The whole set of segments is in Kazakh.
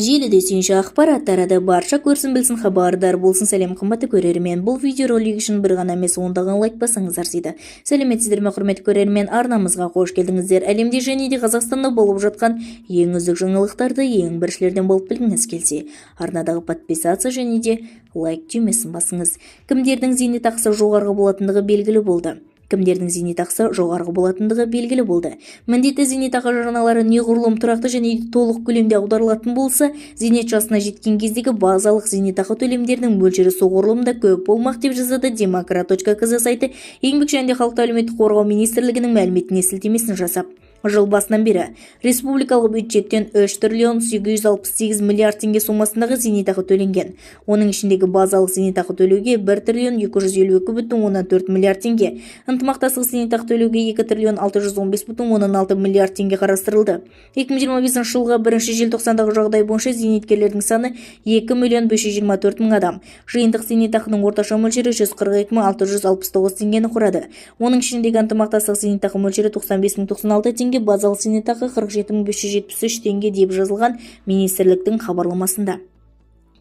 Желіде сүйінші ақпарат тарады. Барша көрсін, білсін, хабардар болсын. Сәлем, қымбатты көрермен! Бұл видеоролик үшін бір ғана емес, ондаған лайк бассаңыз арзиды. Сәлеметсіздер ме, құрметті көрермен! Арнамызға қош келдіңіздер! Әлемде және де Қазақстанда болып жатқан ең үздік жаңалықтарды ең біріншілерден болып білгіңіз келсе, арнадағы подписаться және де лайк түймесін басыңыз. Кімдердің зейнетақысы жоғарғы болатындығы белгілі болды. Кімдердің зейнетақысы жоғарғы болатындығы белгілі болды. Міндетті зейнетақы жарналары неғұрлым тұрақты және толық көлемде аударылатын болса, зейнет жасына жеткен кездегі базалық зейнетақы төлемдерінің мөлшері соғұрлым да көп болмақ, деп жазады демократ.кз сайты Еңбек және халықты әлеуметтік қорғау министрлігінің мәліметіне сілтемесін жасап. Жыл басынан бері республикалық бюджеттен 3 триллион 868 миллиард теңге сомасындағы зейнетақы төленген. Оның ішіндегі базалық зейнетақы төлеуге 1 триллион 252,4 миллиард теңге, ынтымақтастық зейнетақы төлеуге 2 триллион 615,6 миллиард теңге қарастырылды. 2025 жылғы 1 желтоқсандағы жағдай бойынша зейнеткерлердің саны 2 миллион 524 мың адам. Жиынтық зейнетақының орташа мөлшері 142 мың 669 теңгені құрады. Оның ішіндегі ынтымақтастық зейнетақы мөлшері 95 мың 96 теңге, базалық зейнетақы 47 мың 573 теңге, деп жазылған министрліктің хабарламасында.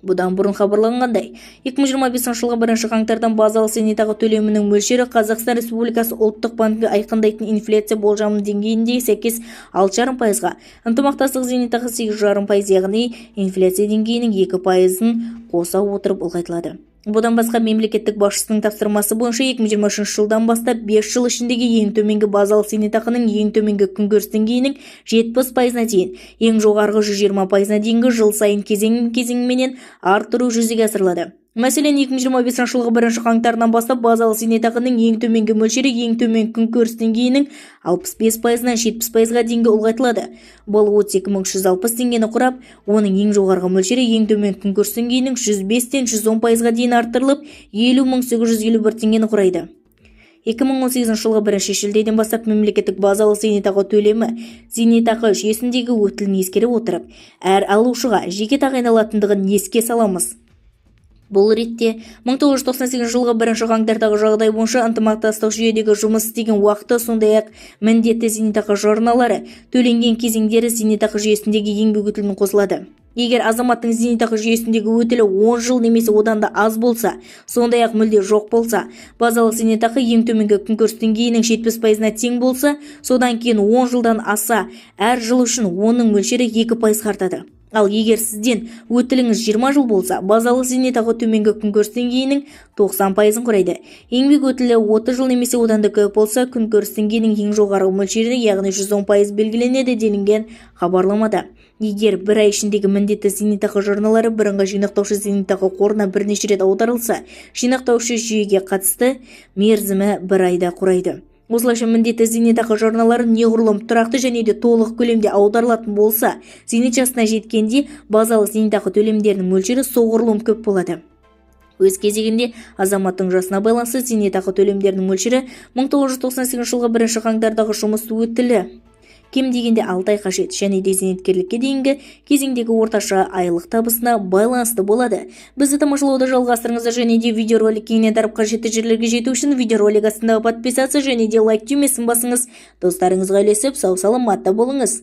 Бұдан бұрын хабарланғандай, 2025 жылғы 1 қаңтардан базалық зейнетақы төлемінің мөлшері Қазақстан Республикасы Ұлттық банкі айқындайтын инфляция болжамының деңгейіне сәйкес 6,5%-ға, ынтымақтастық зейнетақы 8,5%, яғни инфляция деңгейінің 2%-ын қоса отырып ұлғайтылады. Бұдан басқа, мемлекеттік басшысының тапсырмасы бойынша 2023 жылдан бастап 5 жыл ішіндегі ең төменгі базалық зейнетақының ең төменгі күнкөріс деңгейінің 70%-на дейін, ең жоғарғы 120%-на дейінгі жыл сайын кезең-кезеңменен арттыру жүзеге асырылады. Мәселен, 2025 жылғы 1 қаңтарынан бастап базалық зейнетақының ең төменгі мөлшері ең төмен күнкөріс деңгейінің 65%-нан 70%-ға дейінгі ұлғайтылады. Бұл 32 360 теңгені құрап, оның ең жоғарғы мөлшері ең төмен күнкөріс деңгейінің 105-тен 110%-ға дейін арттырылып, 50 851 теңгені құрайды. 2018 жылғы 1 шілдеден бастап мемлекеттік базалық зейнетақы төлемі зейнетақы жүйесіндегі өтілін ескере отырып, әр алушыға жеке тағайындалатындығын еске саламыз. Бұл ретте 1998 жылғы 1 қаңтардағы жағдай бойынша ынтымақтастық жүйедегі жұмыс істеген уақыты, сондай-ақ міндетті зейнетақы жарналары төленген кезеңдері зейнетақы жүйесіндегі еңбек өтіліне қосылады. Егер азаматтың зейнетақы жүйесіндегі өтілі 10 жыл немесе одан да аз болса, сондай-ақ мүлде жоқ болса, базалық зейнетақы ең төменгі күнкөріс деңгейінің 70%-на тең болса, содан кейін 10 жылдан аса әр жыл үшін оның мөлшері 2%-ға артады. Ал егер сізден өтіліңіз 20 жыл болса, базалық зейнетақы төменгі күнкөріс деңгейінің 90%-ын құрайды. Еңбек өтілі 30 жыл немесе одан да көп болса, күнкөріс деңгейінің ең жоғарғы мөлшері, яғни 110% белгіленеді, делінген хабарламада. Егер бір ай ішіндегі міндетті зейнетақы жарналары бірыңғай жинақтаушы зейнетақы қорына бірнеше рет аударылса, жинақтаушы жүйеге қатысты мерзімі бір айды құрайды. Осылайша, міндетті зейнетақы жарналары неғұрлым тұрақты және де толық көлемде аударылатын болса, зейнет жасына жеткенде базалық зейнетақы төлемдерінің мөлшері соғұрлым көп болады. Өз кезегінде азаматтың жасына байланысты зейнетақы төлемдерінің мөлшері 1998 жылғы 1 қаңтардағы жұмыс өтілі кем дегенде 6 ай қажет және де зейнеткерлікке дейінгі кезеңдегі орташа айлық табысына байланысты болады. Бізді тамашалауды жалғастырыңыздар және де видеоролик кеңінен тарап, қажетті жерлерге жету үшін видеоролик астындағы подписаться және де лайк түймесін басыңыз. Достарыңызға үлесіп, сау саламатта болыңыз.